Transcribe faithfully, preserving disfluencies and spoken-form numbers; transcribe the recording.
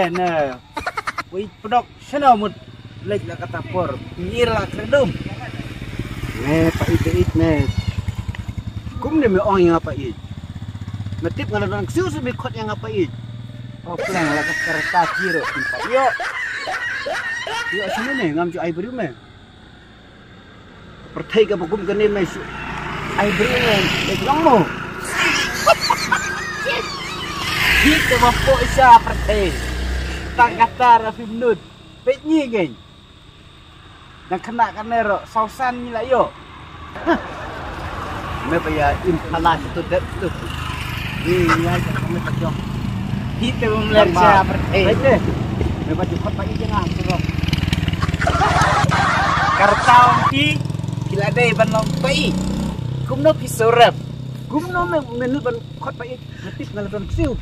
Ne. Wei pdok shano mut leit la kata por. Ngir la kredum. Me pa ij, pa ij me. Kumne me ong ïa nga pa ij. Me tip nga la don ksiu, shu me khot ïa nga pa ij. O pleng la ka karta kiro kin pa ïo. Ïo shano me, ngam ju ai briew me. Pyrthei kaba kum kane me shu ai briew me, me long mo. Hi te ba po isa pyrthei. Tang kata ra phim nud. Peit ngi ngeng. Dang kena kane ro, sausan ngi la ïo. Me ba ïa im phala tu dep tu. Ni ngi ai ka me ta jong. Hi te bum ler cha pyrthei. Peit ne. Me ba ju khot pa ij nga surok. Karta ong ki, ki la dei ban long pa ij. Kumno phi surep. Kumno me, me nud ban khot pa ij. Me tip nga la don ksiu.